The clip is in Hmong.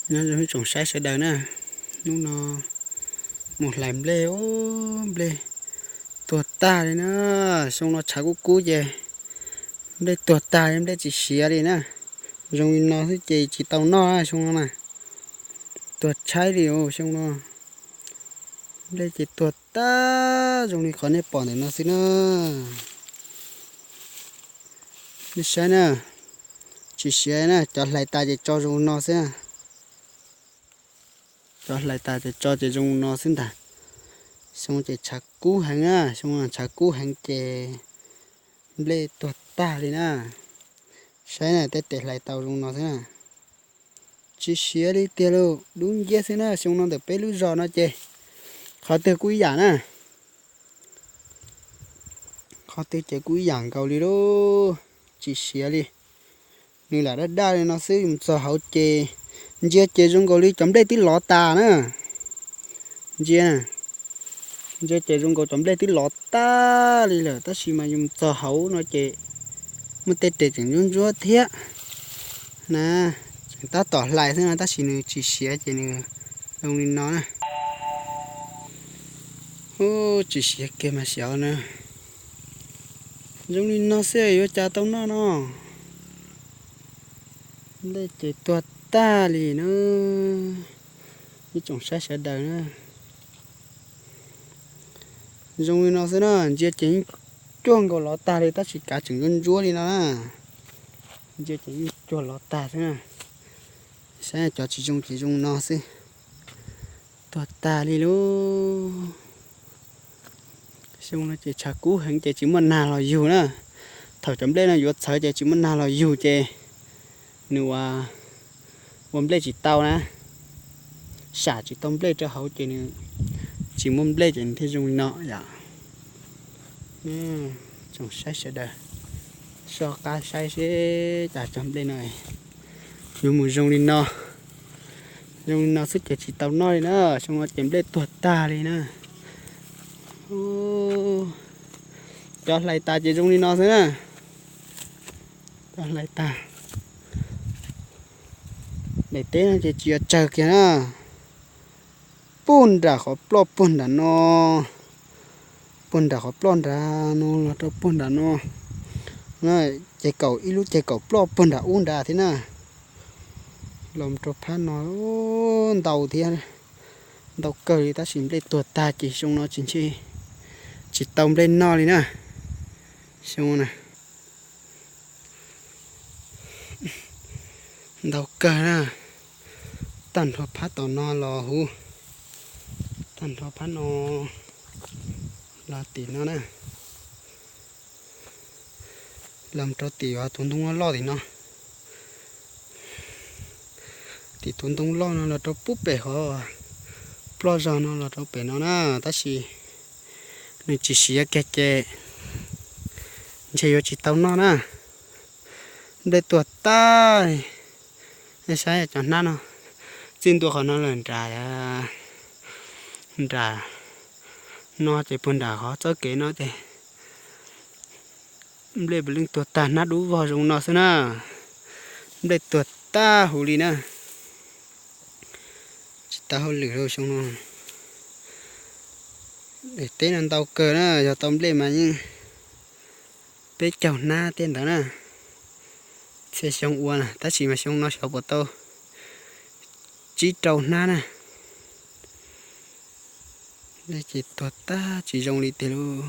Nyob zoo ib tsoom saib sawv daws na, hnub no mus hlais nplej, nplej tuag tag li na. Xyoo no tshav kub kub ces nplej tuag tag li, nplej tsis siav li na. Zoo li no xwb ces tsis tau noj xyoo no na. Tuag tshaib li os xyoo no. Nplej ces tuag tag zoo li qhov nej pom ntawm no xwb na. Nej saib na, tsis siav na, cov hlais tas ces tso zoo no xwb na. Cov hlais tas ces tso ces zoo no xwb ntag. Xyoo ces tshav kub heev na, xyoo tshav kub heev ces nplej tuag tag li na. Saib na, tej tes hlais tau zoo no xwb na. Tsis siav li tiag lauj, dub nciab xwb na. Xyoo no ntawm peb lub zos no ces qhov twg kuj ib yam na. Qhov twg ces kuj ib yam nkaus li lauj, tsis siav li. Nws lam daj daj li no xwb, mus txog hauv ces ntsia ces zoo nkaus li cov nplej twb lov tas na. Ntsia, ntsia ces zoo nkaus cov nplej twb lov tag li lawm, tab sis mas yus mus txog hauv no ces muaj tej tes tseem ntsuab ntsuab thiab na. Tseem tab tom hlais xwb no, tab sis nws tsis siav ces nws zoo li no na. Tsis siav kiag mas xyov na. Zoo li no xwb yuav cas tau noj no. Nplej ces tuag tag li na. Ib tsoom saib sawv daws na, zoo li no xwb na, ntsia ces yeej cuag nkaus lov tag li, tab sis kav tseem ntsuab ntsuab li no na. Ntsia ces yeej cuag lov tag xwb na. Saib cov tsis zoo ces zoo no xwb. Tuag tag li lauj. Xyoo no ces tshav kub heev ces tsis muaj nag los yug na. Thaum cov nplej no yuav txhawv ces tsis muaj nag los yug ces nws ua, ua nplej tsis tau na. Sam tsis tau nplej rau hauv ces nws tsis muaj nplej ces nws thiaj zoo li no yom. Tsoom saib sawv daws, soj qab saib seb cas cov nplej no yuav mus zoo li no. Zoo li no xwb ces tsis tau noj li na. Xyoo no ces nplej tuag tag li na. Cov hlais tas ces zoo li no xwb na. Cov hlais tas. Daim teb no ces tsis yog tsawg kiag na. Puag nram qhov ploj puag nram no, puag nram qhov ploj nram no los rau puag nram no, ces kaum ib lub ces kaum ploj puag nram ub nrad thiab na. Los rau phab no ntau thiab, ntau kawg li tab sis nplej tuag tag ces xyoo no tsis ntshe tsis tau nplej noj li na. Xyoo na. Ntau kawg na. Tag nrho phab tom no los huv, tag nrho phab no los tim no na. Los rau tim tus ntoo loj tim no. Tim tus ntoo loj no los rau pub pem qhov ploj zog no los rau pem no na, tab sis nws tsis siav kiag ces ntshe yuav tsis tau noj na. Nplej tuag tag. Nej saib cov hnab no, txij ntua qhov no lawm nram, nram no ces puag nram qhov txoj kev no ces nplej puav leej tuag tag, hnab dub vog zoo no xwb na. Nplej tuag tag huv li na. Tsis tau hauj lwm rau xyoo no. Daim teb no ntau kawg na, yog tau nplej mas yeej peb caug hnab tej ntawd na. Txhia xyoo ua na, tab sis mas xyoo no xyov puas tau tsib rau hnab na. Ces tuag tag tsis zoo li tiag lauj.